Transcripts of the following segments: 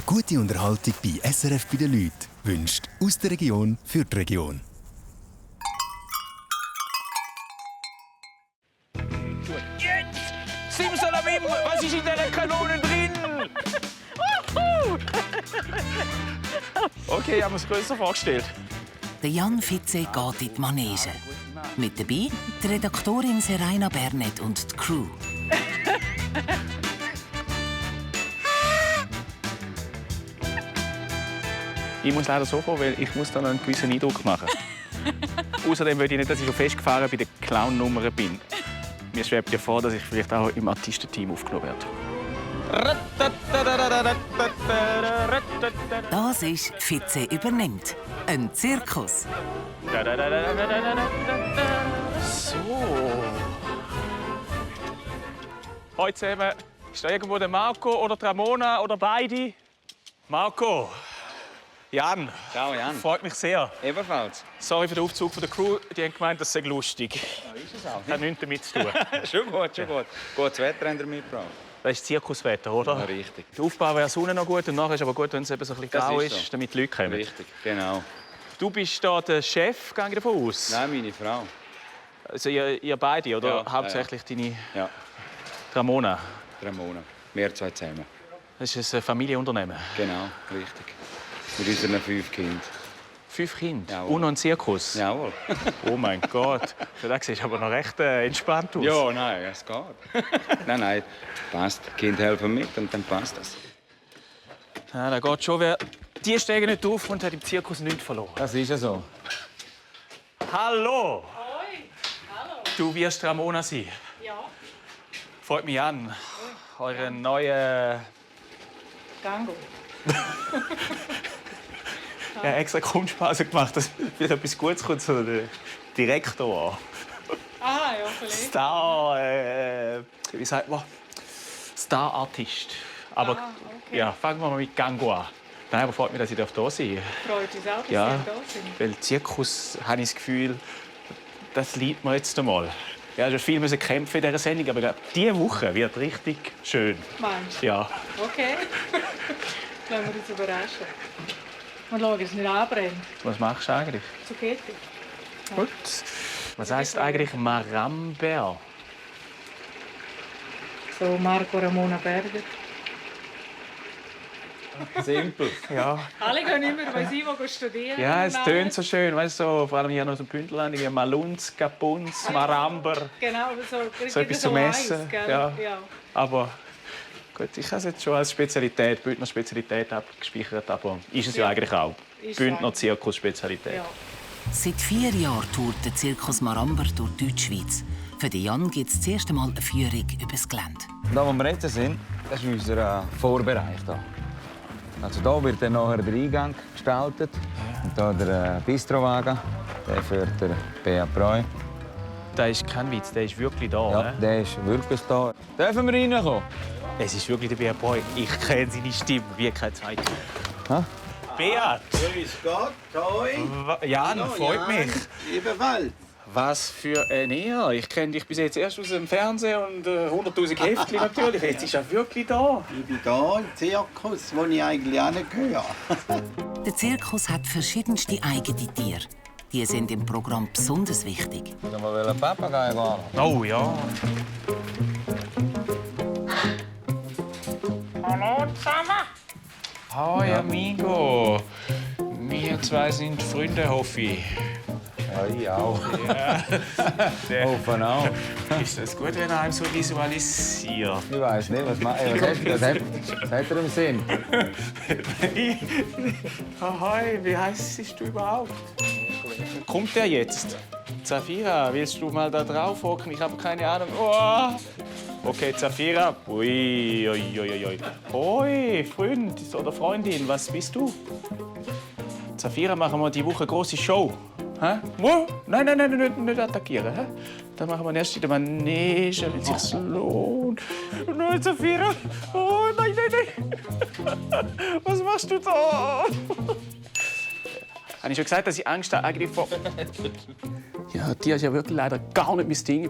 Gute Unterhaltung bei SRF bei den Leuten wünscht aus der Region für die Region. Jetzt! Simsalabim! Was ist in dieser Kanone drin? Okay, ich habe mir es grösser vorgestellt. Der Jan Fitze geht in die Manege. Mit dabei die Redaktorin Seraina Bernet und die Crew. Ich muss leider so kommen, weil ich muss dann einen gewissen Eindruck machen. Außerdem will ich nicht, dass ich schon festgefahren bei den Clown-Nummern bin. Mir schwebt ja vor, dass ich vielleicht auch im Artistenteam aufgenommen werde. Das ist «Fitze übernimmt». Ein Zirkus. So. Heute zusammen. Ist da irgendwo der Marco oder die Ramona oder beide? Marco. Jan. Ciao, Jan. Freut mich sehr. Ebenfalls. Sorry für den Aufzug von der Crew. Die haben gemeint, das sei lustig. Ja, ist es auch. Hat nichts damit zu tun. Schon gut, schon gut. Gutes Wetter haben wir mitgebracht. Das ist Zirkuswetter, oder? Ja, richtig. Der Aufbau wäre Sonne noch gut und nachher ist aber gut, wenn es eben so ein bisschen Das grau ist ist, so. damit die Leute kommen. Richtig, genau. Du bist hier der Chef, gehe ich davon aus? Nein, meine Frau. Also ihr beide, oder? Ja, Hauptsächlich deine Ja, Ramona. Ramona. Wir zwei zusammen. Das ist ein Familienunternehmen. Genau, richtig. Mit unseren 5 Kindern. 5 Kinder Jawohl. und noch ein Zirkus. Jawohl. Oh mein Gott. Das sieht aber noch recht entspannt aus. Ja, nein, es geht. Nein, passt. Die Kinder helfen mit und dann passt das. Ja, da geht schon. Wer die steigen nicht auf und hat im Zirkus nichts verloren. Das ist ja so. Hallo! Hoi, hallo. Du wirst Ramona sein. Ja, Freut mich an. Euren neuen... Gango. Ja, extra Kunstpause gemacht, dass wieder etwas Gutes kommt, so der Direktor. Ah, ja, vielleicht. Star... wie sagt man? Star-Artist. Aber okay. ja, fangen wir mal mit Gango an. Nein, aber freut mich, dass ich hier sein darf. Freut uns auch, dass Ja, Sie da sind. weil Zirkus, habe ich das Gefühl, das liegt mir jetzt einmal. Ja, ich musste viel kämpfen in dieser Sendung, aber ich glaube, diese Woche wird richtig schön. Meinst du? Ja. Okay. Lassen wir uns überraschen. Mal schauen, dass es nicht anbrennt. Was machst du eigentlich? Zucchetti. Gut. Was heisst eigentlich Marambert? So Marco Ramona Berger. Simpel. Ja. Alle gehen immer, weil sie studieren. Ja, es und tönt alles. so schön, weißt du, so, vor allem hier noch so Bündnerland, wie Malunz, Gapunz, Maramber, Genau, so etwas zum Essen. Eis, gell? Ja. Ja. Aber gut, ich habe es jetzt schon als Spezialität, Bündner Spezialität abgespeichert, aber ist es ja, Ja. eigentlich auch. Ist Bündner eigentlich. Zirkus-Spezialität. Ja. Seit 4 Jahren tourt der Zirkus Maramber durch Deutschschweiz. Für den Jan gibt es das erste Mal eine Führung über das Gelände. Da, wo wir jetzt sind, das ist unser Vorbereich. Da. Also hier wird dann nachher der Eingang gestaltet. Und hier der Bistrowagen, der für den Bea Preu. Der ist kein Witz, der ist wirklich da. Ja, Ne? der ist wirklich da. Dürfen wir reinkommen? Es ist wirklich der Beat Boy. Ich kenne seine Stimme wie kein zweiter. Ha? Beat! Grüß Gott, hoi. Jan, freut mich. Ebenfalls. Was für ein Ehr. Ich kenne dich bis jetzt erst aus dem Fernsehen und 100'000 Heftchen natürlich. Jetzt ist er wirklich da. Ich bin hier im Zirkus, wo ich eigentlich hingehöre. Der Zirkus hat verschiedenste eigene Tiere. Die sind im Programm besonders wichtig. Wollen wir einen Papagei gehen? Oh ja. Hallo zusammen. Hi, amigo. Wir zwei sind Freunde, hoffe ich. Ja, ich auch. Der, Hoffen auch. ist das gut, wenn er einem so visualisiert? Ich weiß nicht, was hat er im Sinn? Hi, wie heisst du überhaupt? Kommt der jetzt? Zafira, willst du mal da drauf hocken? Ich habe keine Ahnung. Oh. Okay, Zafira. Ui, ui, ui, ui. Hoi, Freund oder Freundin, was bist du? Zafira, machen wir die Woche eine große Show. Hä? Oh, nein, nein, nein, nicht attackieren. Hä? Dann machen wir erst in der Manege, wenn es sich lohnt. Nein, Zafira. Oh, nein, nein, nein. Was machst du da? Habe ich schon gesagt, dass ich Angst habe eigentlich vor... Ja, Tier ist ja wirklich leider gar nicht mein Ding.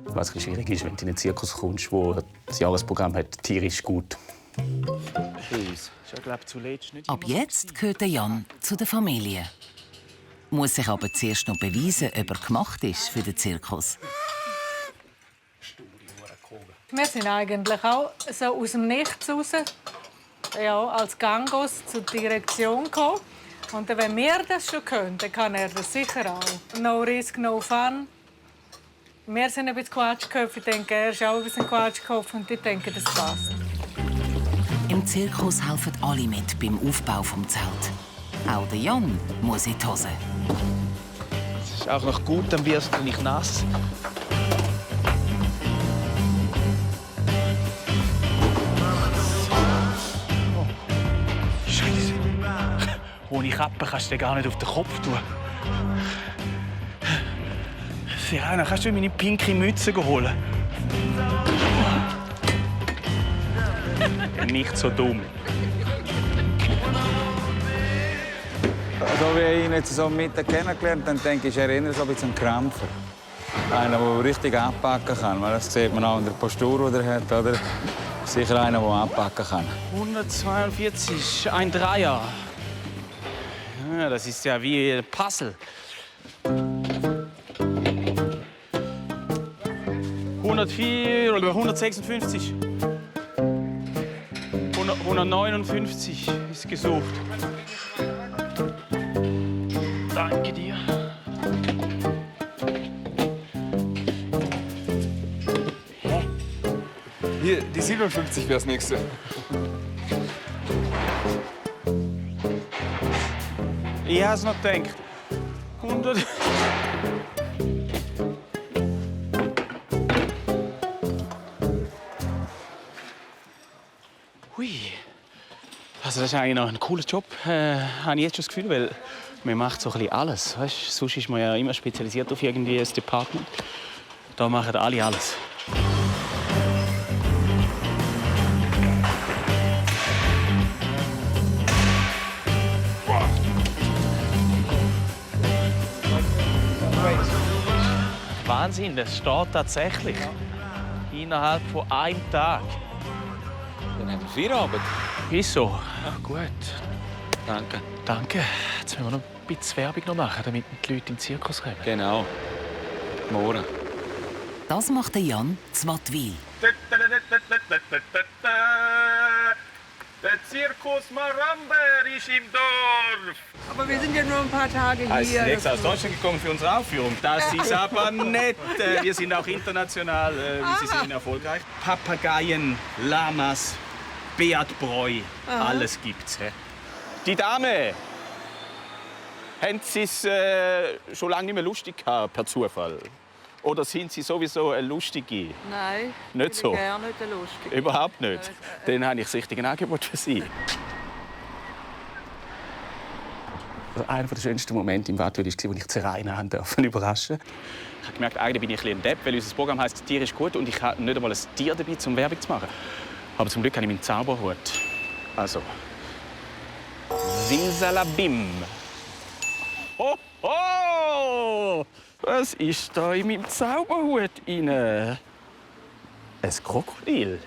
Was ein bisschen schwierig ist, wenn du in einen Zirkus kommst, wo das Jahresprogramm hat, Tier ist gut. bei uns. Ist ja, glaube zuletzt nicht. Ab jetzt gehört der Jan zu der Familie. Muss sich aber zuerst noch beweisen, ob er gemacht ist für den Zirkus. Wir sind eigentlich auch so aus dem Nichts raus, ja, als Gangos zur Direktion gekommen. Und wenn wir das schon können, dann kann er das sicher auch. No risk, no fun. Wir sind ein bisschen Quatschköpfe. Ich denke, er ist auch ein bisschen Quatschkopf und ich denke, das passt. Im Zirkus helfen alle mit beim Aufbau des Zelts. Auch der Jan muss in die Hose. Es ist auch noch gut, dann wirst du nicht nass. Scheiße. Ohne Kappe kannst du dir gar nicht auf den Kopf tun. Serena, kannst du mir meine pinke Mütze holen? Nicht so dumm. So wie ich ihn jetzt so am Mittag kennengelernt habe, denke ich, erinnert so ein bisschen an einen Krampfer. Einer, der richtig anpacken kann. Das sieht man auch in der Postur, die er hat. Oder? Sicher einer, der anpacken kann. 142, ein Dreier. Ja, das ist ja wie ein Puzzle. 104 oder 156. 159 ist gesucht. Danke dir. Hier, die 57 wäre das nächste. Ich hab's noch gedacht. 100. Hui. Also das ist eigentlich noch ein cooler Job, habe ich jetzt schon das Gefühl, weil man macht so ein bisschen alles. Weißt? Sonst ist man ja immer spezialisiert auf irgendwie ein Department. Da machen alle alles. Wahnsinn, das steht tatsächlich. Innerhalb von einem Tag. Dann haben wir Feierabend. Ist so. Ja, gut. Danke. Danke. Jetzt müssen wir noch ein bisschen Werbung noch machen, damit die Leute in den Zirkus kommen. Genau. Morgen. Das macht der Jan zu Wattwil. Der Zirkus Maramber ist im Dorf. Aber wir sind ja nur ein paar Tage hier. Er ist extra aus Deutschland gekommen für unsere Aufführung. Das ist aber nett. Wir sind auch international. Sie sind erfolgreich. Papageien, Lamas, Beatbräu, alles gibt's. Die Dame, haben Sie es schon lange nicht mehr lustig gehabt, per Zufall? Oder sind Sie sowieso eine Lustige? Nein, Nicht so? ich bin gar nicht der Lustige. Überhaupt nicht. Dann habe ich das richtige Angebot für Sie. Also einer der schönsten Momente im Wattwil war, als ich Serena überraschen durfte. Ich habe gemerkt, eigentlich bin ich ein Depp, weil unser Programm heisst «Tier ist gut» und ich habe nicht einmal ein Tier dabei, um Werbung zu machen. Aber zum Glück habe ich meinen Zauberhut. Also. Simsalabim. Oh, oh! Was ist da in meinem Zauberhut rein? Ein Krokodil.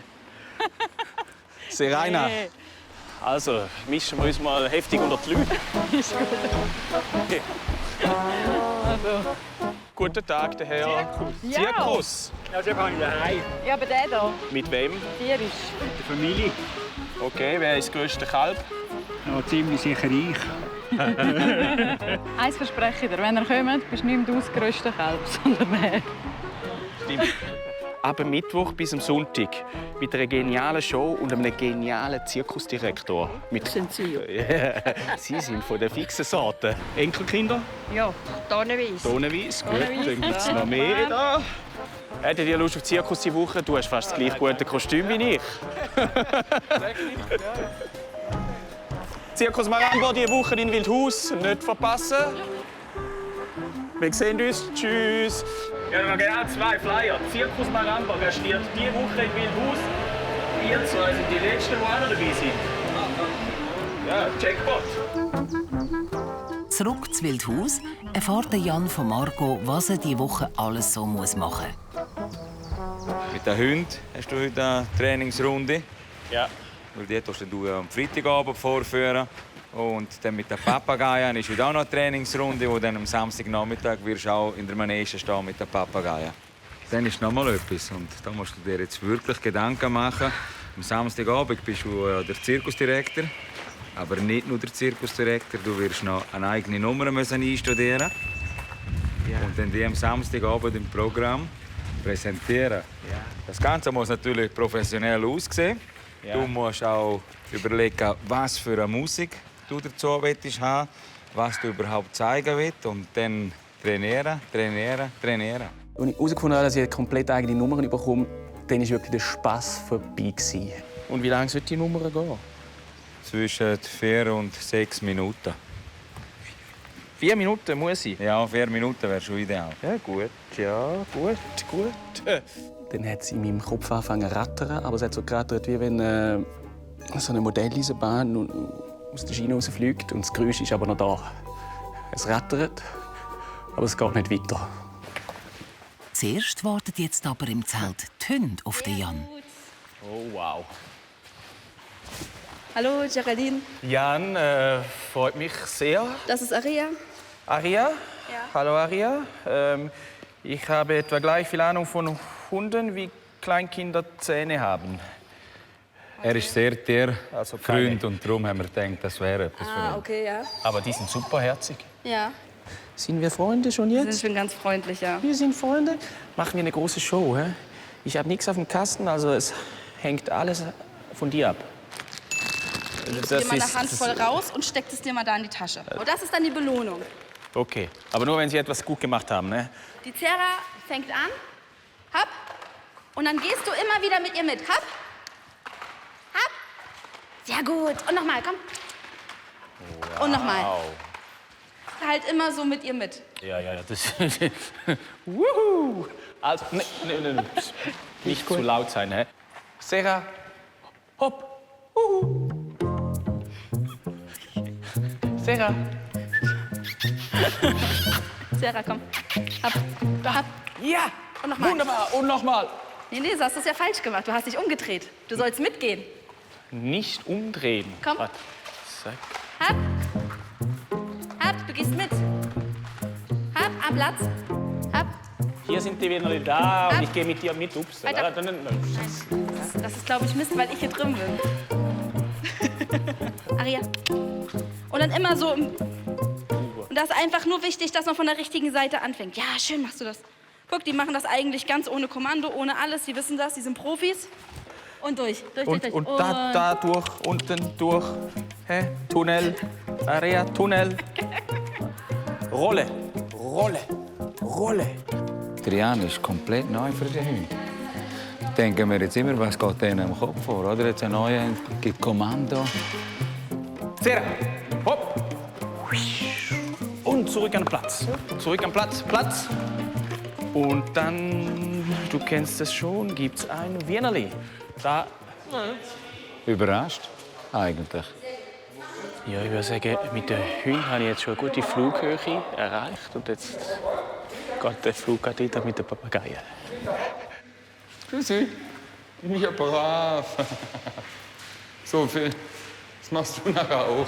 Serena. Nee. Also, mischen wir uns mal heftig unter die Leute. Ist gut. Okay. Guten Tag, der Herr. Zirkus. Ja, aber der da, Mit wem? der ist. Familie. Okay, wer ist das grösste Kalb? Ja, ziemlich sicher ich. Eins verspreche ich dir, wenn ihr kommt, bist du nicht mehr das grösste Kalb, sondern er. Stimmt. Ab Mittwoch bis am Sonntag mit einer genialen Show und einem genialen Zirkusdirektor. Sind Sie? Sie sind von der fixen Sorte. Enkelkinder? Ja, tonnenweise. Tonnenweise, gut. Dann gibt es noch mehr da. Hättet ihr Lust auf Zirkus diese Woche? Du hast fast das gleich gute Kostüm wie ich. Zirkus Marambo diese Woche in Wildhaus. Nicht verpassen. Wir sehen uns. Tschüss. Ja, wir haben genau 2 Flyer. Zirkus Marambo gastiert diese Woche in Wildhaus. Ihr zwei sind die Letzten, die auch noch dabei sind. Ja, Jackpot. Zurück zu Wildhaus erfährt der Jan von Marco, was er diese Woche alles so machen muss. Mit den Hunden hast du heute eine Trainingsrunde. Ja. weil die tust du am Freitagabend vorführen. Und dann mit den Papageien ist wieder auch noch eine Trainingsrunde, wo dann am Samstagnachmittag wirst du auch in der Manege stehen mit den Papageien. Dann ist noch mal etwas und da musst du dir jetzt wirklich Gedanken machen. Am Samstagabend bist du der Zirkusdirektor, aber nicht nur der Zirkusdirektor. Du wirst noch eine eigene Nummer einstudieren und dann die am Samstagabend im Programm präsentieren. Ja. Das Ganze muss natürlich professionell aussehen. Ja. Du musst auch überlegen, was für eine Musik du dazu willst haben, was du überhaupt zeigen willst und dann trainieren, trainieren, trainieren. Als ich herausgefunden habe, dass ich eine komplett eigene Nummer bekomme, dann war wirklich der Spass vorbei. Und wie lange sollte die Nummer gehen? Zwischen 4 und 6 Minuten. 4 Minuten muss ich? Ja, 4 Minuten wäre schon ideal. Ja, gut. Ja, gut, gut. Dann hat es in meinem Kopf angefangen zu rattern, aber es hat so gerattert, wie wenn so eine Modelleisenbahn aus der Schiene rausfliegt und das Geräusch ist aber noch da. Es rattert, aber es geht nicht weiter. Zuerst wartet jetzt aber im Zelt die Hunde auf den Jan. Oh, wow. Hallo, Geraldine. Jan, freut mich sehr. Das ist Aria. Aria? Ja. Hallo, Aria. Ich habe etwa gleich viel Ahnung von Hunden, wie Kleinkinder Zähne haben. Er ist sehr Tierfreund Also keine. und darum haben wir gedacht, das wäre etwas für ihn. Okay, ja. Aber die sind superherzig. Ja. Sind wir Freunde schon Sie jetzt? sind schon ganz freundlich, ja. Wir sind Freunde. Machen wir eine große Show, hä? Ich habe nichts auf dem Kasten, also es hängt alles von dir ab. Gibst dir mal eine Handvoll raus und steckst es dir mal da in die Tasche. Und das ist dann die Belohnung. Okay, aber nur, wenn Sie etwas gut gemacht haben, ne? Die Zera fängt an, hopp, und dann gehst du immer wieder mit ihr mit. Hopp, hopp. Sehr gut. Und nochmal, komm. Wow. Und nochmal. Halt immer so mit ihr mit. Ja, das... Wuhu! Also, ne, nicht zu laut sein, hä? Sarah, hopp. Sarah. Sarah, komm. Hopp, hopp. Ja, und nochmal. Wunderbar, und nochmal. Nee, du hast das ja falsch gemacht. Du hast dich umgedreht. Du sollst mitgehen. Nicht umdrehen. Komm. Warte. Zack. Hopp. Hopp, du gehst mit. Hopp, am Platz. Hopp. Hier sind die wieder da und ich gehe mit dir mit. Ups. Weiter. Das ist, glaube ich, Mist, weil ich hier drin bin. Aria. Und dann immer so. Und das ist einfach nur wichtig, dass man von der richtigen Seite anfängt. Ja, schön machst du das. Guck, die machen das eigentlich ganz ohne Kommando, ohne alles. Die wissen das, die sind Profis. Und durch. Und da durch, unten durch. Hä? Tunnel. Aria, Tunnel. Rolle. Rolle. Rolle. Trian ist komplett neu für die Hunde. Denken wir jetzt immer, was geht denen im Kopf vor, oder? Jetzt ein neuer gibt Kommando. Sarah, hopp. Und zurück an den Platz. Zurück an den Platz, Platz. Und dann, du kennst es schon, gibt's ein Wienerli. Da. Überrascht, eigentlich. Ja, ich würde sagen, mit den Hunden habe ich jetzt schon eine gute Flughöhe erreicht. Und jetzt geht der Flug weiter mit den Papageien. Grüßi. Bin ich ja brav. So viel. Das machst du nachher auch.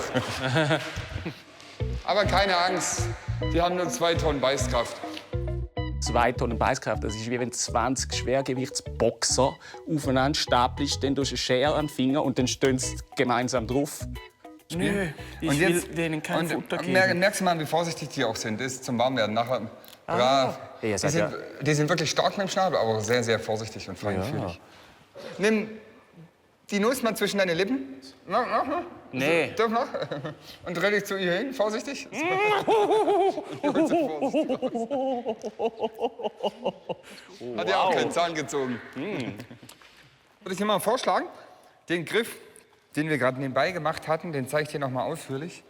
Aber keine Angst. Die haben nur 2 Tonnen Beißkraft. 2 Tonnen Beißkraft, das ist wie wenn 20 Schwergewichtsboxer aufeinander stapelst, dann durch eine Schere an den Finger und dann stehen sie gemeinsam drauf. Nö, ich will denen kein Futter geben. Merkst du mal, wie vorsichtig die auch sind? Das ist zum Warmwerden. Nachher brav. Ja, die sind wirklich stark mit dem Schnabel, aber sehr, sehr vorsichtig und feinfühlig. Nimm die Nuss mal zwischen deine Lippen. Nee. Doch noch. Und dreh dich zu ihr hin, vorsichtig. Hat ja auch keinen Zahn gezogen. Würde ich dir mal vorschlagen, den Griff, den wir gerade nebenbei gemacht hatten, den zeige ich dir noch mal ausführlich.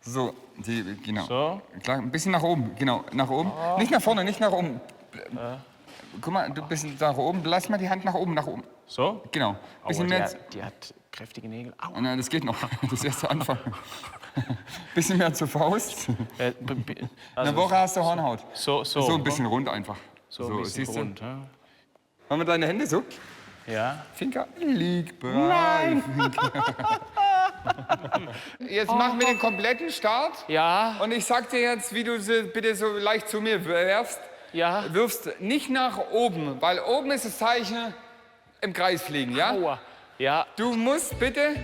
So, genau. So? Klar, ein bisschen nach oben, genau, nach oben. Oh. Nicht nach vorne, nicht nach oben. Guck mal, du bist nach oben, lass mal die Hand nach oben, nach oben. So? Genau. Bisschen mehr. Die hat kräftige Nägel. Au. Nein, das geht noch. Das erste Anfang. Bisschen mehr zur Faust. Eine Woche hast du Hornhaut. So ein bisschen rund einfach. So ein bisschen siehst du? rund. Ja. Machen wir deine Hände so. Ja? Finca, lieg brav. Nein! Jetzt mach mir den kompletten Start. Ja? Und ich sag dir jetzt, wie du sie bitte so leicht zu mir wirfst. Ja? Wirfst nicht nach oben, weil oben ist das Zeichen im Kreis fliegen, ja? Aua. Ja. Du musst bitte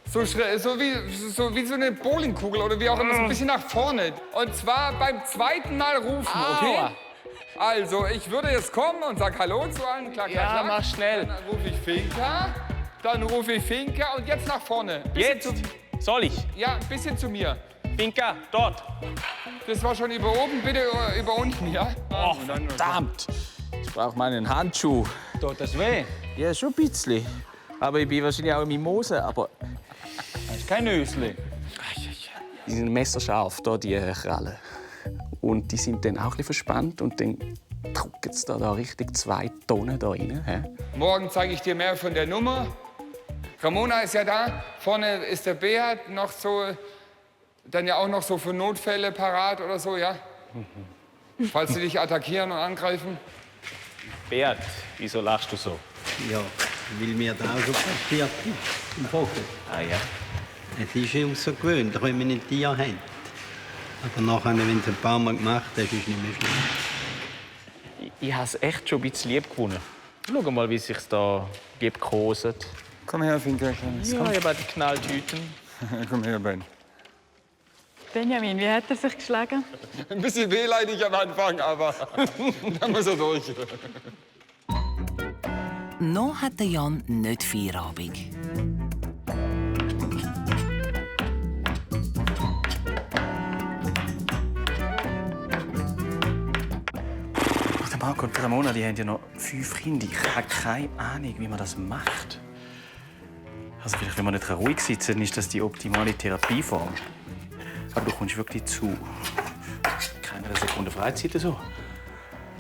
so wie so eine Bowlingkugel oder wie auch immer, so ein bisschen nach vorne. Und zwar beim zweiten Mal rufen, okay? Aua. Also, ich würde jetzt kommen und sag Hallo zu allen. Klack, klack, Ja, klack. mach schnell. Dann rufe ich Finca. Dann rufe ich Finca und jetzt nach vorne. Jetzt? Soll ich? Ja, ein bisschen zu mir. Finca, dort. Das war schon über oben, bitte über unten, ja? Oh, verdammt! Ich brauche meinen Handschuh. Tut das weh? Ja, schon ein bisschen. Aber ich bin wahrscheinlich auch in Mimose. Aber Das ist kein Nüsli. die sind messerscharf, da, die Krallen. Und die sind dann auch ein bisschen verspannt. Und dann drücken sie da richtig 2 Tonnen da rein. He? Morgen zeige ich dir mehr von der Nummer. Ramona ist ja da. Vorne ist der Beat noch so, dann ja auch noch so für Notfälle parat oder so, ja? Falls sie dich attackieren und angreifen. Beat, wieso lachst du so? Ja, weil mir das auch so passiert ist im Vogel. Ah ja. Es ist außergewöhnlich, wenn man ein Tier hat. Aber nachher, wenn du es ein paar Mal gemacht hast, ist es nicht mehr schlimm. Ich habe es echt schon ein bisschen lieb gewonnen. Schau mal, wie es sich da liebkoset. Komm her, Finca. Ja, ich habe die Knalltüten. Komm her, Ben. Benjamin, wie hat er sich geschlagen? Ein bisschen wehleidig am Anfang, aber dann muss er durch. Noch hat der Jan nicht Feierabend. Der Marco und Ramona, die haben ja noch 5 Kinder. Ich habe keine Ahnung, wie man das macht. Also vielleicht, wenn man nicht ruhig sitzen kann, ist das die optimale Therapieform. Aber du kommst wirklich zu keiner Sekunde Freizeit so.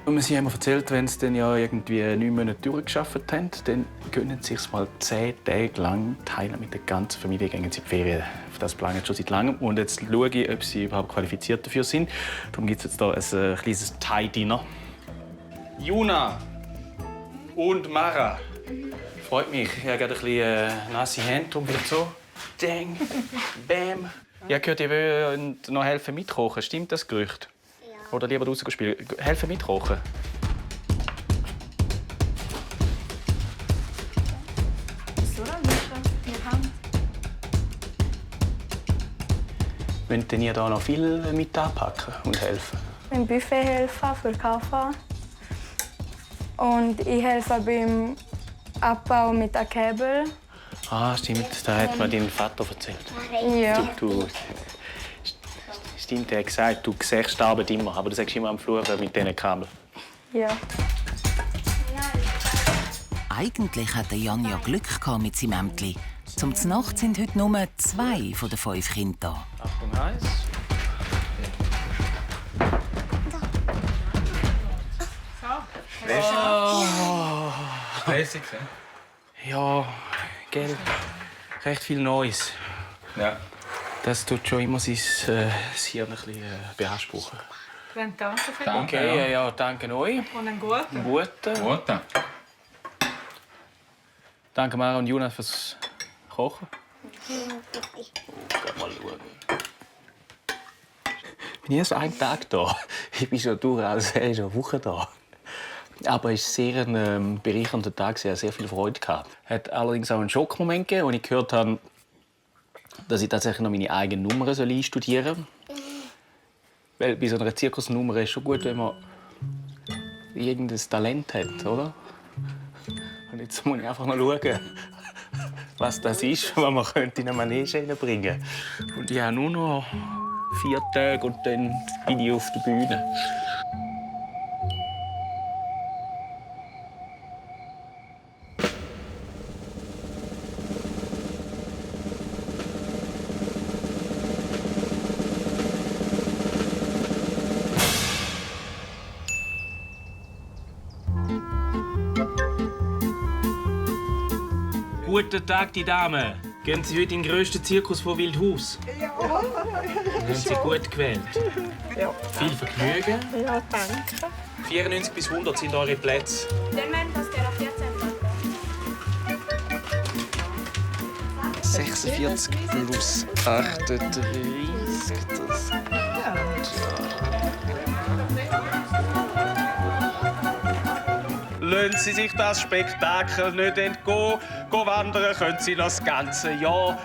Und mir haben erzählt, wenn sie dann ja irgendwie 9 Monate durchgearbeitet haben, dann gönnen sie sich mal 10 Tage lang teilen mit der ganzen Familie, gehen sie in die Ferien. Auf das planen sie schon seit langem. Und jetzt schaue ich, ob sie überhaupt qualifiziert dafür sind. Darum gibt es jetzt hier ein kleines Thai-Dinner. Juna und Mara. Freut mich. Ich habe gerade ein bisschen nasse Hände, darum wieder so. Dang, bam. Ich habe gehört, ihr wollt noch helfen mitkochen. Stimmt das Gerücht? Ja. Oder lieber draußen spielen? Helfen mitkochen. Wollt ihr da noch viel mit anpacken und helfen? Im Buffet helfen, verkaufen. Und ich helfe beim Abbau mit den Kabel. Ah, stimmt. Da hat mir dein Vater erzählt. Ja. Stimmt, er hat gesagt, du siehst die Arbeit immer, aber du sagst immer am Flur mit diesen Kabeln. Ja. Eigentlich hatte Jan ja Glück gehabt mit seinem Ämtli. Zum Znacht sind heute nur 2 von den 5 Kindern da. Achtung, heiß. Stressig, Ja, gell. Recht viel Neues. Ja. Das tut schon immer sein Hirn ein bisschen beanspruchen. Dann danke für Danke. Okay, ja, danke euch. Und einen guten. Guten. Guten. Danke Mara und Jonas fürs Kochen. Mal schauen. Ich bin erst einen Tag da. Ich bin schon durch, als wäre ich schon eine Woche da. Aber es war sehr ein bereichernder Tag, sehr viel Freude gehabt. Es hat allerdings auch einen Schockmoment gegeben, als ich gehört habe, dass ich tatsächlich noch meine eigene Nummer einstudieren soll. Weil bei so einer Zirkusnummer ist es schon gut, wenn man irgendein Talent hat, oder? Und jetzt muss ich einfach noch schauen, was das ist, was man in eine Manege bringen könnte. Und ich habe nur noch 4 Tage und dann bin ich auf der Bühne. Guten Tag, die Damen. Gehen Sie heute in den grössten Zirkus von Wildhaus? Ja. Haben Sie gut gewählt? Ja. Viel Vergnügen. Ja, danke. 94 bis 100 sind eure Plätze. Den Moment, dass der auf 14 Tag 46 plus 38. Das Lassen Sie sich das Spektakel nicht entgehen. Go wandern können Sie noch das ganze Jahr.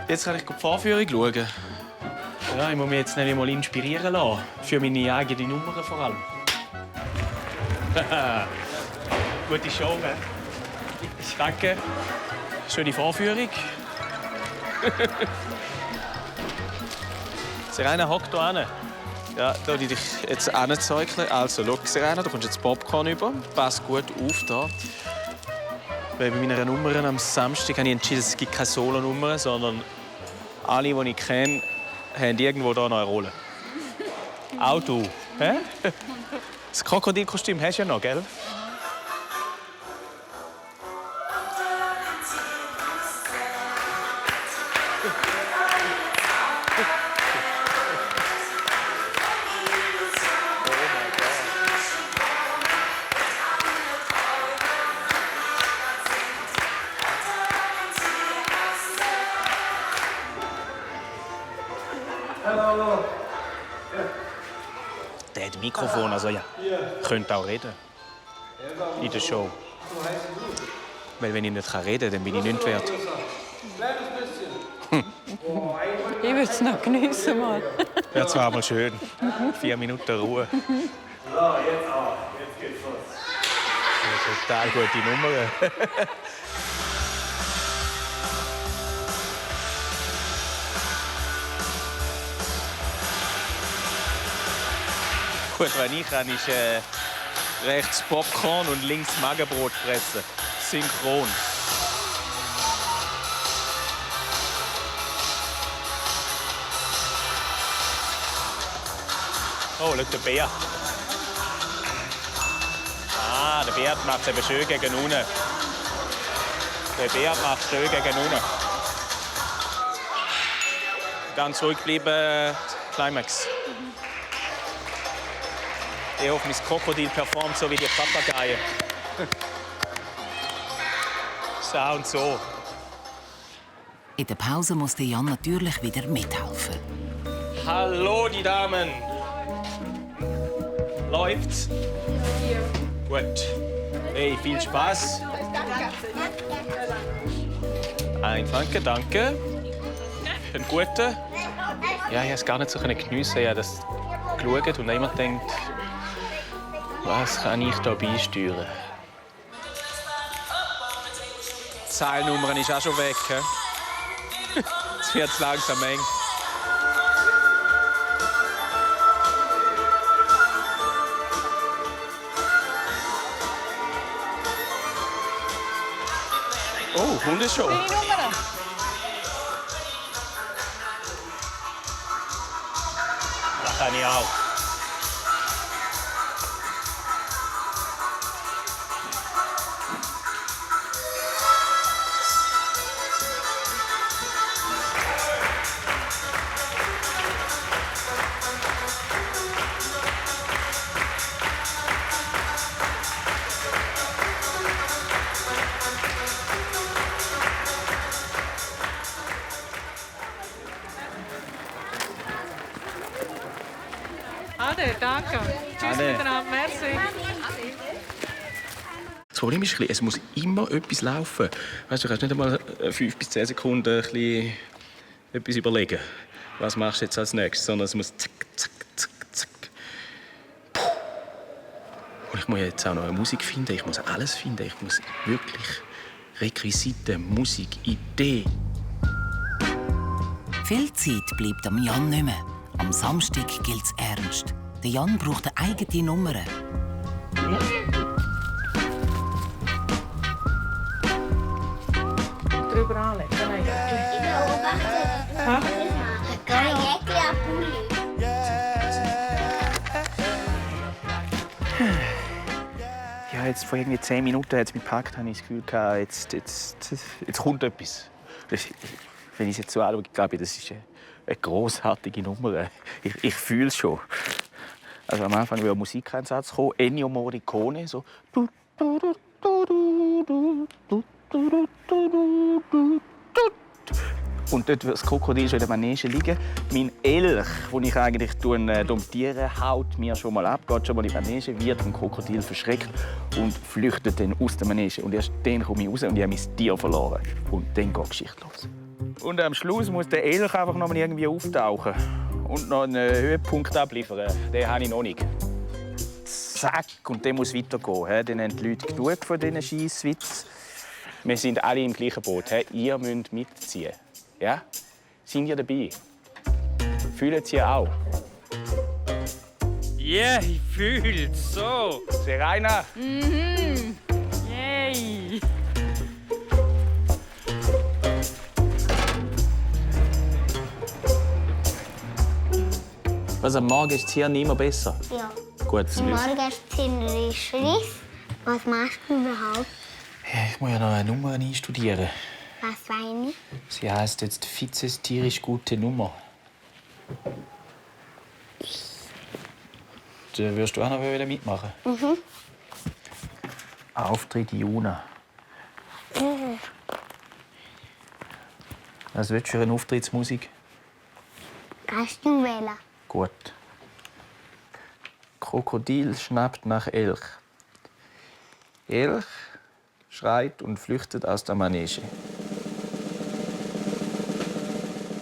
Jetzt kann ich die Vorführung schauen. Ja, ich muss mich jetzt nämlich mal inspirieren lassen. Für meine eigenen Nummern vor allem. Gute Show, ne? Danke. Schöne Vorführung. Serena, hock hier hin. Ja, da dich jetzt anzeichnen. Also, schau, Serena, du kommst jetzt Popcorn über. Pass gut auf dort. Weil bei meinen Nummern am Samstag habe ich entschieden, es gibt keine Solo-Nummern, sondern alle, die ich kenne, haben irgendwo hier noch eine Rolle. Auch du. Hä? Das Krokodilkostüm hast du ja noch, gell? Der hat ein Mikrofon, also ja, könnte auch reden. In der Show. Weil wenn ich nicht reden kann, dann bin ich nichts wert. Ich würde es noch geniessen mal. Wäre zwar mal schön. 4 Minuten Ruhe. So, jetzt auch. Jetzt geht's los. Total gute Nummer. Gut, was ich kann, ist rechts Popcorn und links Magenbrot fressen. Synchron. Oh, schau, der Bär. Ah, der Bär macht es eben schön gegen unten. Der Bär macht es schön gegen unten. Ganz ruhig bleiben, Climax. Ich hoffe, mein Krokodil performt so wie die Papageien. So und so. In der Pause muss der Jan natürlich wieder mithelfen. Hallo, die Damen. Läuft's? Gut. Hey, viel Spaß. Ein Danke, danke. Einen guten. Ja, ich habe es gar nicht so geniessen. Ich habe das geschaut und jemand denkt, was kann ich da beisteuern? Die Zahlnummer ist auch schon weg. Jetzt wird es langsam eng. Oh, Hundeshow. Das kann ich auch. Ade, danke. Tschüss miteinander, merci. Das Problem ist, es muss immer etwas laufen. Weißt du, kannst nicht einmal 5 bis 10 Sekunden etwas überlegen. Was machst du jetzt als nächstes? Sondern es muss zack, zack, zack, zack. Puh. Und ich muss jetzt auch noch eine Musik finden. Ich muss alles finden. Ich muss wirklich Requisiten, Musik, Idee. Viel Zeit bleibt am Jan nicht mehr. Am Samstag gilt es ernst. Der Jan braucht eine eigene Nummer. Drüber anlegen. Ja, jetzt vor irgendwie 10 Minuten hat es mich gepackt, habe ich das Gefühl gehabt, jetzt kommt etwas. Wenn ich es jetzt so anschaue, glaube ich, das ist eine grossartige Nummer. Ich fühle es schon. Also am Anfang über Musikeinsatz kommen, Ennio Morricone, so. Und dort wird das Krokodil schon in der Manege liegen. Mein Elch, den ich eigentlich domptiere, haut mir schon mal ab, geht schon mal in die Manege, wird vom Krokodil verschreckt und flüchtet dann aus der Manege. Und erst dann komme ich raus und ich habe mein Tier verloren. Und dann geht die Geschichte los. Und am Schluss muss der Elch einfach noch mal irgendwie auftauchen und noch einen Höhepunkt abliefern. Den habe ich noch nicht. Zack, und dann muss es weitergehen. Dann haben die Leute genug von diesen Scheisswitzen. Wir sind alle im gleichen Boot. Ihr müsst mitziehen. Ja? Sind ihr dabei? Fühlen Sie auch? Ja, ich fühl's so. Serena? Mhm. Yay. Was, am Morgen ist es hier nicht mehr besser? Ja. Gut. Morgen ist es ziemlich schlimm. Was machst du überhaupt? Ich muss ja noch eine Nummer einstudieren. Was meine ich? Sie heisst jetzt Fizes tierisch gute Nummer. Da wirst du auch noch wieder mitmachen. Mhm. Auftritt Juna. Was willst du für eine Auftrittsmusik? Kannst du wählen? Gut. Krokodil schnappt nach Elch. Elch schreit und flüchtet aus der Manege.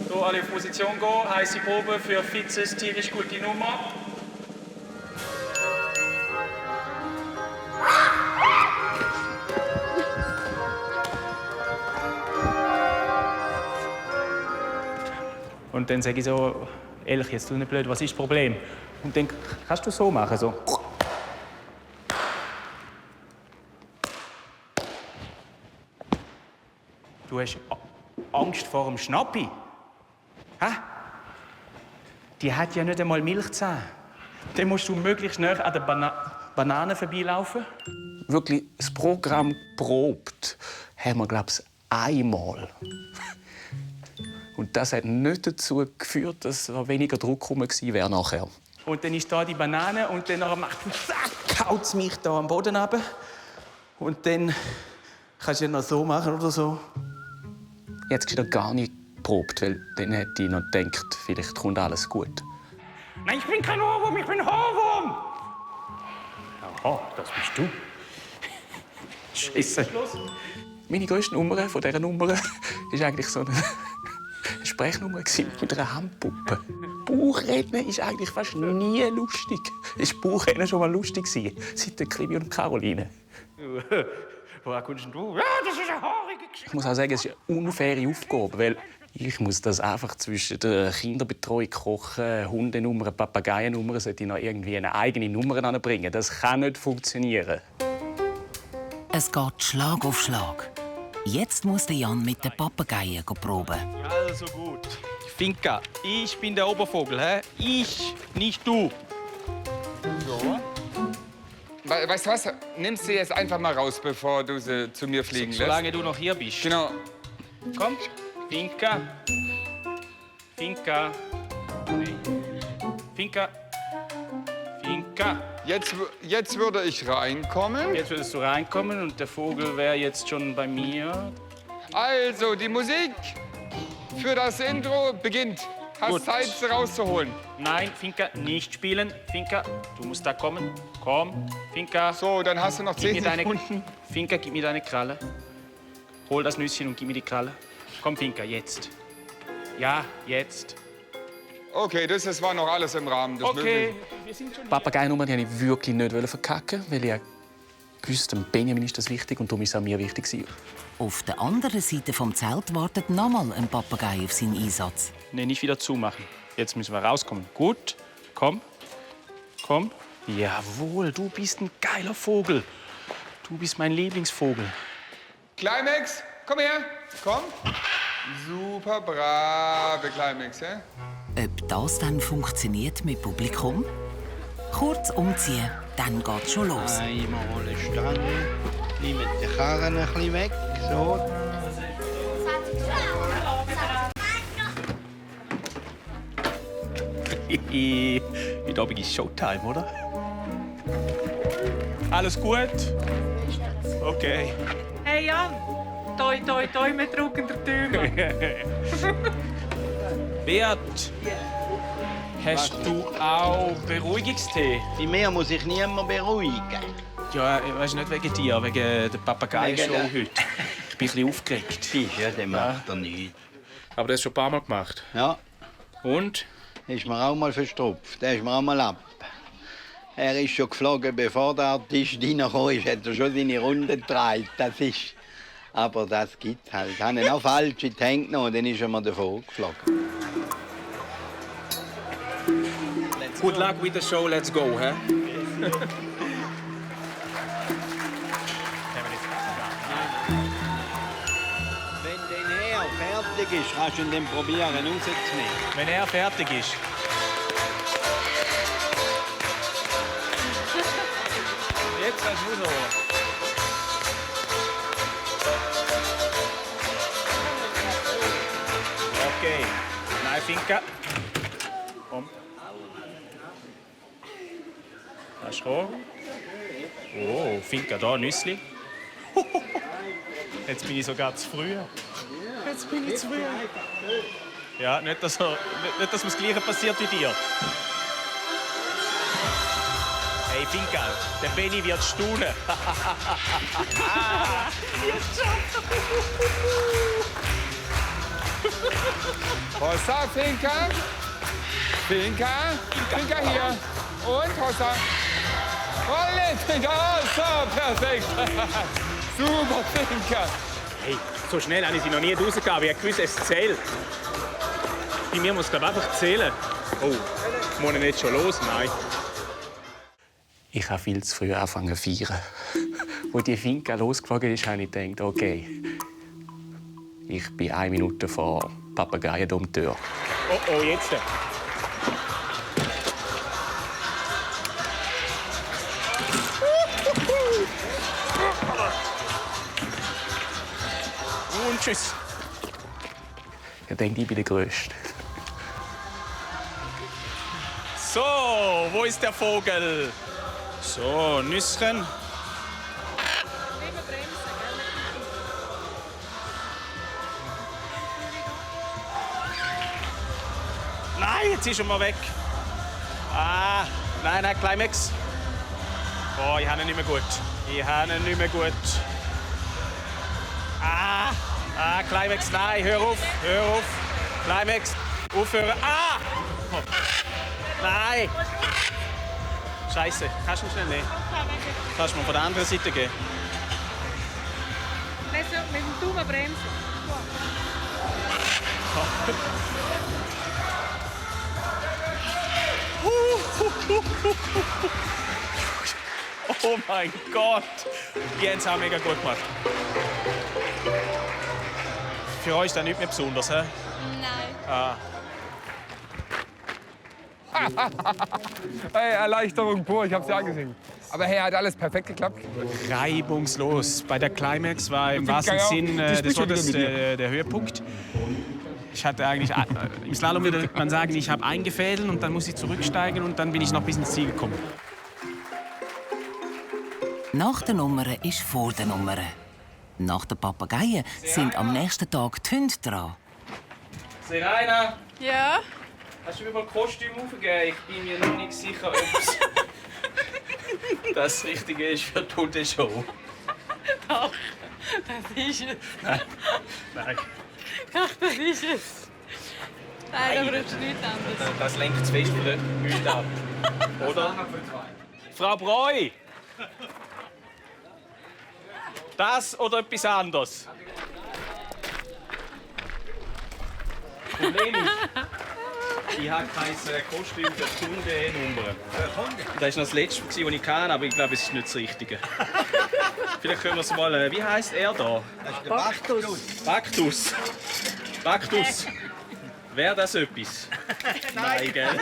So, alle auf Position gehen. Heiße Probe für Fizes tierisch gute Nummer. Und dann sage ich so, Elch, jetzt tu nicht blöd, was ist das Problem? Und dann kannst du so machen, so. Du hast Angst vor dem Schnappi? Hä? Die hat ja nicht einmal Milchzähne. Dann musst du möglichst schnell an der Banane vorbeilaufen. Wirklich, das Programm probt haben wir, glaube ich, einmal. Und das hat nicht dazu geführt, dass weniger Druck herum gewesen wäre nachher. Und dann ist da die Banane und dann macht zack, haut's mich da am Boden runter. Und dann kannst du ja noch so machen oder so. Jetzt ist er gar nicht geprobt, weil dann hätte ich noch gedacht, vielleicht kommt alles gut. Nein, ich bin kein Ohrwurm, ich bin Ohrwurm! Aha, das bist du. Scheisse. Meine grösste Nummer von dieser Nummer war eigentlich so eine Sprechnummer mit einer Handpuppe. Bauchrednen ist eigentlich fast nie lustig. Ist Bauchrednen schon mal lustig gewesen? Seit der Krimi und Caroline. Woher kommst du? Ja, das ist eine haarige Geschichte. Ich muss auch sagen, es ist eine unfaire Aufgabe, weil ich muss das einfach zwischen der Kinderbetreuung, Kochen, Hundenummer, Papageiennummer, sollte ich noch irgendwie eine eigene Nummer anbringen. Das kann nicht funktionieren. Es geht Schlag auf Schlag. Jetzt muss der Jan mit den Papageien proben. Also gut. Finca, ich bin der Obervogel, hä? Ich, nicht du. So. Weißt du was? Nimmst du jetzt einfach mal raus, bevor du sie zu mir fliegen lässt. Solange du noch hier bist. Genau. Komm, Finca. Finca. Finca. Finca. Jetzt würde ich reinkommen. Jetzt würdest du reinkommen und der Vogel wäre jetzt schon bei mir. Also, die Musik für das Intro beginnt. Hast Gut. Zeit, sie rauszuholen. Nein, Finca, nicht spielen. Finca, du musst da kommen. Komm, Finca. So, dann hast du noch 10 Sekunden. Finca, gib mir deine Kralle. Hol das Nüsschen und gib mir die Kralle. Komm, Finca, jetzt. Ja, jetzt. Okay, das war noch alles im Rahmen des Okay, Möglichen. wir sind schon hier. Papageiennummer wollte ich wirklich nicht verkacken, weil ich gewusst, dem Benjamin ist das wichtig und darum ist es auch mir wichtig gewesen. Auf der anderen Seite vom Zelt wartet nochmal ein Papagei auf seinen Einsatz. Nee, nicht wieder zumachen. Jetzt müssen wir rauskommen. Gut, komm. Komm. Jawohl, du bist ein geiler Vogel. Du bist mein Lieblingsvogel. Climax, komm her. Komm. Super brave Climax, ja? Ob das dann funktioniert mit Publikum? Kurz umziehen, dann geht's schon los. Einmal Stange, nimm die Karren ein bisschen weg. So. Wie Heute Abend ist Showtime, oder? Alles gut? Okay. Hey Jan, toi, toi, toi, wir drücken der Tür. Beat, hast du auch Beruhigungstee? Bei mir muss ich niemand beruhigen. Ja, ich weiss nicht wegen dir, wegen der Papagei-Show Wegen heute. Ich bin ein bisschen aufgeregt. Ja, der macht er nicht. Aber das hast du schon ein paar Mal gemacht? Ja. Und? Ist mir auch mal verstopft. Der ist mir auch mal ab. Er ist schon geflogen, bevor der Artist reingekommen ist. Hat er schon seine Runde gedreht. Das ist... Aber das gibt's halt. Ich habe ihn auch falsch in die Hände genommen und dann ist er mir davon geflogen. Good luck with the show, let's go, hä? Wenn der Herr fertig ist, kannst du ihn dann probieren rauszunehmen. Wenn er fertig ist. Jetzt kannst du rausholen. Okay. Nein, Finca. Komm. Hast du gekommen? Oh, Finca, da, Nüssli. Jetzt bin ich sogar zu früh. Jetzt bin ich zu früh. Ja, nicht, dass mir das Gleiche passiert wie dir. Hey, Finca, der Benni wird staunen. Hossa, Finca. Finca. Finca hier. Und Hossa. Voll Finca. Oh, so, perfekt. Super, Finca. Hey, so schnell habe ich sie noch nie rausgegeben. Ich wusste, es zählt. Bei mir muss es einfach zählen. Oh, muss ich nicht schon los? Nein. Ich habe viel zu früh angefangen zu feiern. Als die Finca losgeflogen ist, habe ich gedacht, okay, ich bin 1 Minute vor Papageiendom-Tür. Oh, oh, jetzt. Und tschüss. Ich denke, ich bin der Größte. So, wo ist der Vogel? So, Nüsschen. Nein, jetzt ist er mal weg. Ah, nein, nein, Climax. Oh, ich habe ihn nicht mehr gut. Ich habe ihn nicht mehr gut. Ah, Climax, nein, hör auf, hör auf. Climax, aufhören. Ah! Oh. Nein! Scheiße, kannst du mich schnell nehmen? Kannst du mir von der anderen Seite gehen? Mit dem Daumen bremsen. Oh mein Gott! Die haben es auch mega gut gemacht. Für euch ist das nicht mehr besonders, hä? Nein. Ah. Hey, Erleichterung pur, ich hab's ja gesehen. Aber hey, hat alles perfekt geklappt? Reibungslos. Bei der Climax war im wahrsten Sinn das war der Höhepunkt. Ich hatte eigentlich, im Slalom würde man sagen, ich habe eingefädelt und dann muss ich zurücksteigen und dann bin ich noch bis ins Ziel gekommen. Nach der Nummer ist vor der Nummer. Nach den Papageien sind am nächsten Tag die Hunde dran. Serena, Ja? hast du mir mal Kostüm aufgegeben? Ich bin mir noch nicht sicher, ob das Richtige ist für die Hundeshow. Doch, das ist es. Nein. Nein. Ach, das ist es. Nein, da brauchst du nichts anderes. Das lenkt zu fest von den Hunden ab. Oder? Frau Breu! Das oder etwas anderes? Problem ist, ich habe kein Kostüm für die Hundenummer. Das war noch das Letzte, das ich hatte, aber ich glaube, es ist nicht das Richtige. Vielleicht können wir es mal... Wie heisst er da? Baktus. Baktus. Baktus. Wäre das etwas? Nein, gell?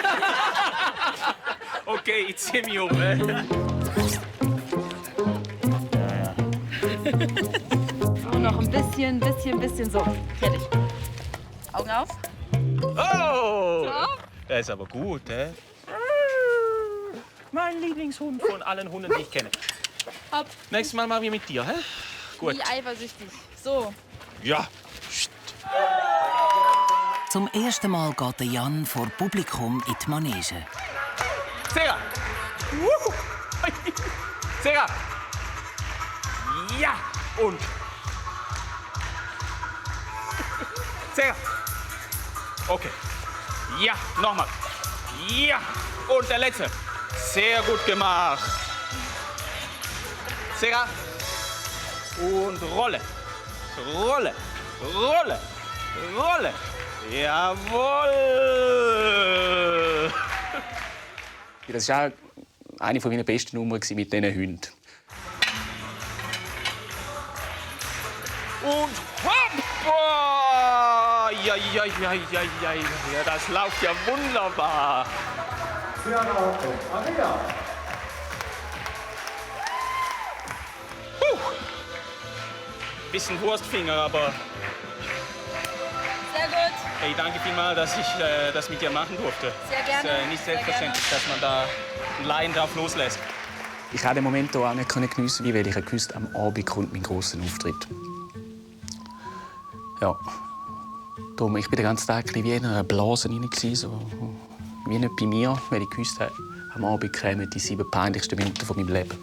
Okay, ich ziehe mich um. Und noch ein bisschen so. Fertig. Augen auf. Oh! So. Der ist aber gut, hä? Mein Lieblingshund von allen Hunden, die ich kenne. Hopp. Nächstes Mal machen wir mit dir, hä? Gut. Wie eifersüchtig. So. Ja. Zum ersten Mal geht der Jan vor Publikum in die Manege. Sarah! Sarah! Ja! Und? Sarah! Okay. Ja, nochmal. Ja! Und der letzte. Sehr gut gemacht. Sarah. Und Rolle. Rolle. Rolle. Rolle. Jawohl! Das war auch eine meiner besten Nummern mit diesen Hunden. Und hoppa! Ja, das läuft ja wunderbar. Bisschen Wurstfinger, aber... Sehr gut. Hey, danke vielmals, dass ich das mit dir machen durfte. Sehr gerne. Es ist nicht selbstverständlich, dass man da einen Laien drauf loslässt. Ich konnte den Moment auch nicht geniessen, weil ich gewusst, am Abend kommt mein grosser Auftritt. Ja. Darum, ich war den ganzen Tag wie in einer Blase rein, so wie nicht bei mir, weil ich gewusst habe, am Abend kämen die 7 peinlichsten Minuten von meinem Leben.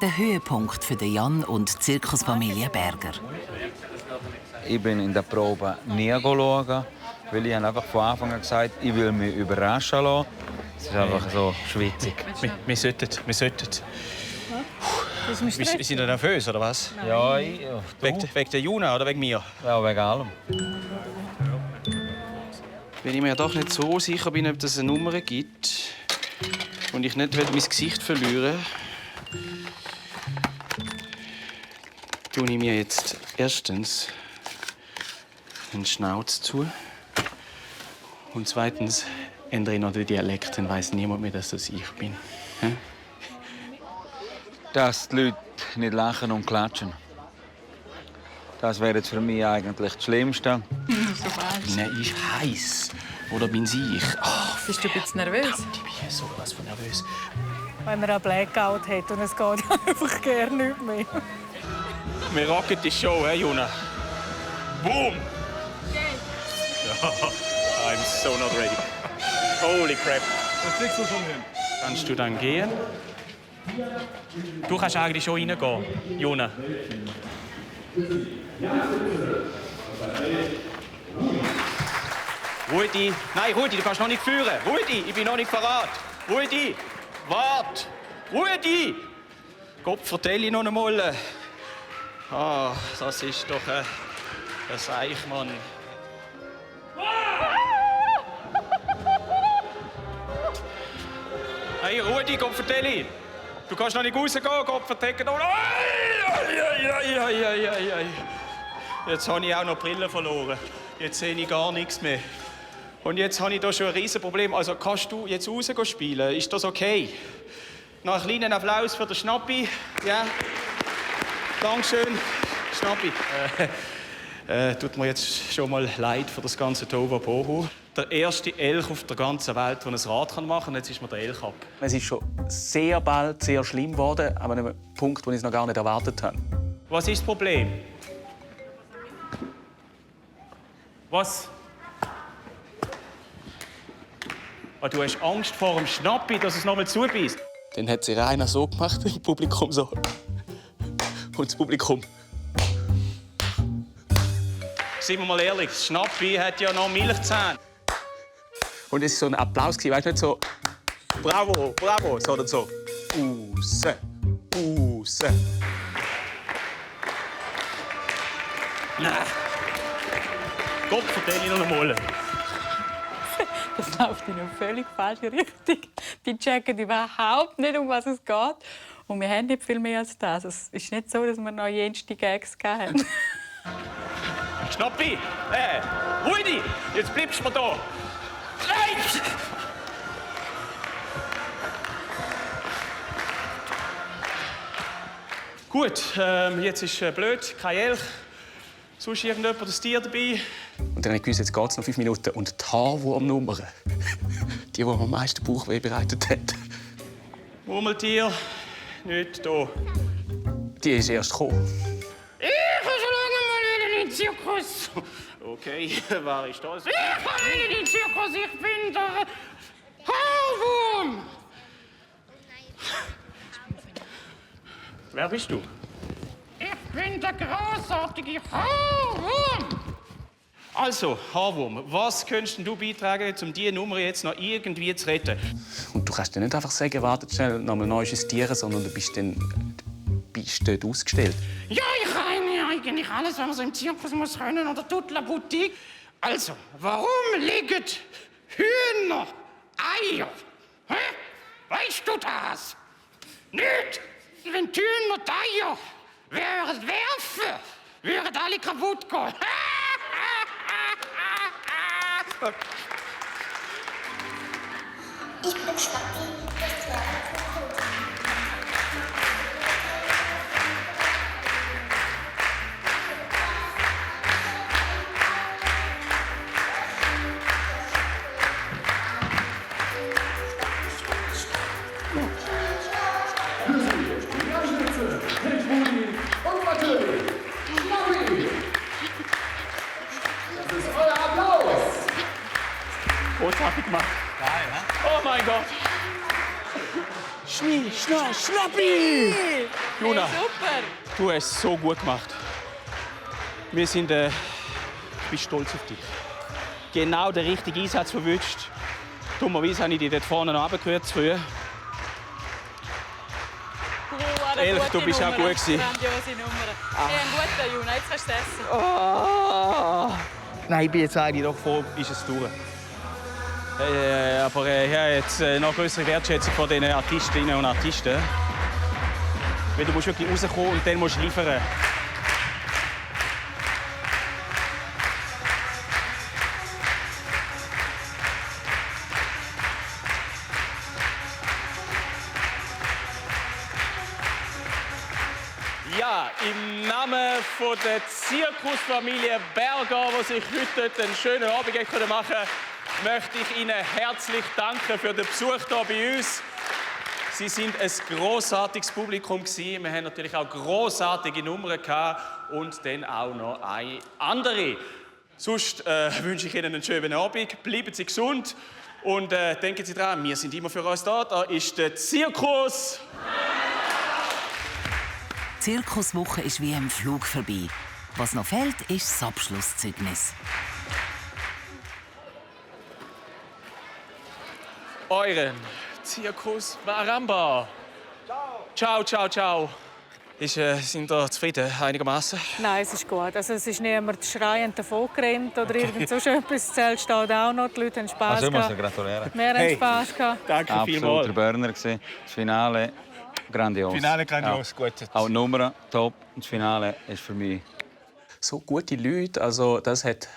Der Höhepunkt für Jan und die Zirkusfamilie Berger. Ich bin in der Probe nie schauen, weil ich einfach von Anfang an gesagt habe, ich will mich überraschen lassen. Es ist einfach so schwitzig. Wir sollten. Wir sind nervös, oder was? Ja, wegen der Juna oder wegen mir? Ja, wegen allem. Wenn ich mir doch nicht so sicher bin, ob es eine Nummer gibt und ich nicht mein Gesicht verlieren will, tue ich mir jetzt erstens den Schnauz zu und zweitens ändere ich noch den Dialekt, dann weiss niemand mehr, dass das ich bin. Hm? Dass die Leute nicht lachen und klatschen. Das wäre jetzt für mich eigentlich das Schlimmste. So falsch. Nein, ist heiß. Oder bin ich? Oh, bist du ein bisschen nervös? Ich bin so was von nervös. Wenn man einen Blackout hat und es geht einfach gerne nicht mehr. Wir rocken die Show, hey, Juna? Boom! Ja, I'm so not ready. Holy crap. Das kriegst du schon hin. Kannst du dann gehen? Du kannst eigentlich schon reingehen, Juna. Rudi! Nein, Rudi, du kannst noch nicht führen. Rudi, ich bin noch nicht verrat. Rudi! Wart! Rudi! Gott, vertell ich noch einmal. Ah, das ist doch ein Eichmann. Hey, Rudi, Gott, vertell ich. Du kannst noch nicht rausgehen, Gott, verdecken. Jetzt habe ich auch noch die Brille verloren. Jetzt sehe ich gar nichts mehr. Und jetzt habe ich hier schon ein Riesenproblem. Also kannst du jetzt raus spielen? Ist das okay? Noch einen kleinen Applaus für den Schnappi. Ja. Dankeschön, Schnappi. Tut mir jetzt schon mal leid für das ganze Tohuwabohu. Der erste Elch auf der ganzen Welt, der ein Rad machen kann. Jetzt ist mir der Elch ab. Es ist schon sehr bald sehr schlimm geworden, an einem Punkt, wo ich es noch gar nicht erwartet habe. Was ist das Problem? Was? Ah, du hast Angst vor dem Schnappi, dass es noch mal zubeißt? Dann hat sich einer so gemacht, im Publikum so. Und das Publikum. Seien wir mal ehrlich, das Schnappi hat ja noch Milchzähne. Und es war so ein Applaus, weißt du, nicht so «Bravo, bravo», sondern so «Raus, raus». Nein. Gott, vertell ich noch einmal. Das läuft in eine völlig falsche Richtung. Die checken überhaupt nicht, um was es geht. Und wir haben nicht viel mehr als das. Es ist nicht so, dass wir noch jenste Gags hatten. Schnappi! Rudi! Jetzt bleibst du da! Nein! Gut, jetzt ist blöd, kein Elch. Sonst irgendjemand das Tier dabei? Und dann habe ich gewusst, jetzt geht es noch 5 Minuten. Und die Haarwurmnummer, die mir am meisten Bauchweh bereitet hat, Murmeltier, nicht da. Die ist erst gekommen. Ich will schon lange mal wieder in den Zirkus. Okay, wer ist das? Ich will in den Zirkus, ich bin der Haarwurm. Wer bist du? Ich bin der großartige Haarwurm. Also, Haarwurm, was könntest du beitragen, um diese Nummer jetzt noch irgendwie zu retten? Und du kannst dir nicht einfach sagen, warte schnell, noch mal neu justieren, sondern du bist dort ausgestellt. Ja, ich kann ja eigentlich alles, was man so im Zirkus muss können oder toute la boutique. Also, warum legen Hühner Eier? Hä? Weißt du das? Nicht? Wenn die Hühner die Eier würden werfen, würden alle kaputt gehen. Ich bin Stati. Und natürlich, Schnappi! Das ist euer Applaus! Großartig gemacht. Oh mein Gott! Schnappi! Juna, Super! du hast es so gut gemacht. Wir sind, ich bin stolz auf dich. Genau den richtigen Einsatz verwünscht. Dummerweise habe ich dich dort vorne noch runtergehört früher. Ehrlich, du bist auch gut gewesen. Grandiose Nummer. Hey, ein guter Juna, jetzt kannst du essen. Oh. Nein, ich bin jetzt eigentlich doch froh, ist es durch. Aber ich habe jetzt noch größere Wertschätzung von den Artistinnen und Artisten. Weil du musst wirklich rauskommen und dann musst du liefern. Ja, im Namen der Zirkusfamilie Berger, die sich heute einen schönen Abend machen konnte, möchte ich Ihnen herzlich danken für den Besuch hier bei uns. Sie sind ein grossartiges Publikum gewesen. Wir haben natürlich auch grossartige Nummern gehabt und dann auch noch eine andere. Sonst wünsche ich Ihnen einen schönen Abend. Bleiben Sie gesund und denken Sie dran, wir sind immer für uns da. Da ist der Zirkus. Die Zirkuswoche ist wie im Flug vorbei. Was noch fehlt, ist das Abschlusszeugnis. Euren Zirkus Maramba. Ciao, ciao, ciao. Sind ihr zufrieden einigermaßen? Nein, es ist gut. Also, es ist niemand schreiend davongerannt oder irgend so etwas. Das Zelt steht auch noch. Die Leute haben Spass Also ich muss gehabt. dir gratulieren. Wir haben Spass gehabt. Danke vielmals. Absoluter Burner gewesen. Das Finale grandios. Finale grandios, gut. Auch die Nummer top. Und das Finale ist für mich... So gute Leute, also das hat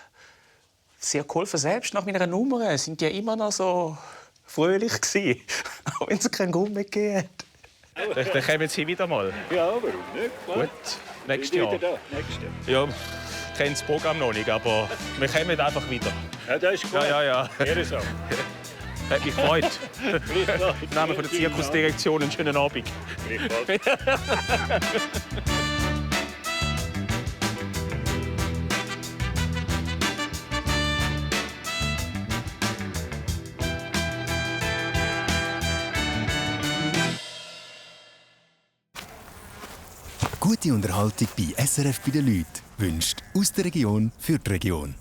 sehr geholfen. Selbst nach meiner Nummer sind die immer noch so fröhlich gewesen, auch wenn es keinen Grund mehr gegeben hat. Dann kommen Sie wieder mal. Ja, warum nicht? Klar. Gut, nächstes Jahr. Ja, ich kenne das Programm noch nicht, aber wir kommen einfach wieder. Ja, das ist gut. Ja. Ehrensache. Hat mich gefreut. Im Namen der Zirkusdirektion einen schönen Abend. Gute Unterhaltung bei SRF bei den Leuten wünscht aus der Region für die Region.